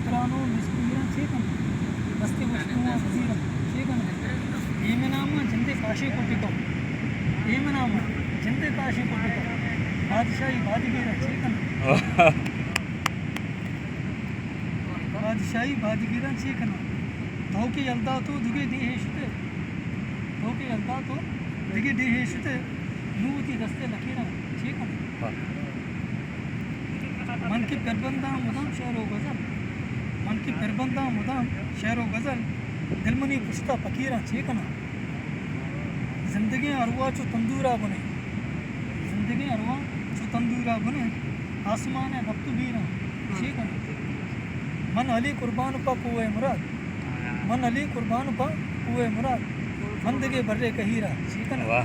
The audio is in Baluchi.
ترانو مسکویراں چے کناں؟ دستے گوشتواں وزیراں چے کناں؟ اے مناماں جندے کاشے کو ٹکو۔ اے مناماں جندے کاشے کو ٹکو۔ بادشاہی بادگیراں چے کناں؟ بادشاہی بادگیراں چے کناں؟ تو کہ یلدا تو دگے ڈیہے شتے۔ تو کہ یلدا تو دگے ڈیہے شتے۔ نوں وتی دستے لکیراں چے کناں؟ من کہ پربنداں مدام شعر و غزل، من کہ پربنداں مدام شعر و غزل، دل منی پشتا پکیراں چے کناں؟ زندگیں ارواح چو تندورا بنے، زندگیں ارواح چو تندورا بنے، آسمان ء دپت و بیراں چے کناں؟ من علی قربان پہ کوہ مراد، من علی قربان پہ کوہ مراد، من دگے برے کہیرا چے کناں؟ واہ۔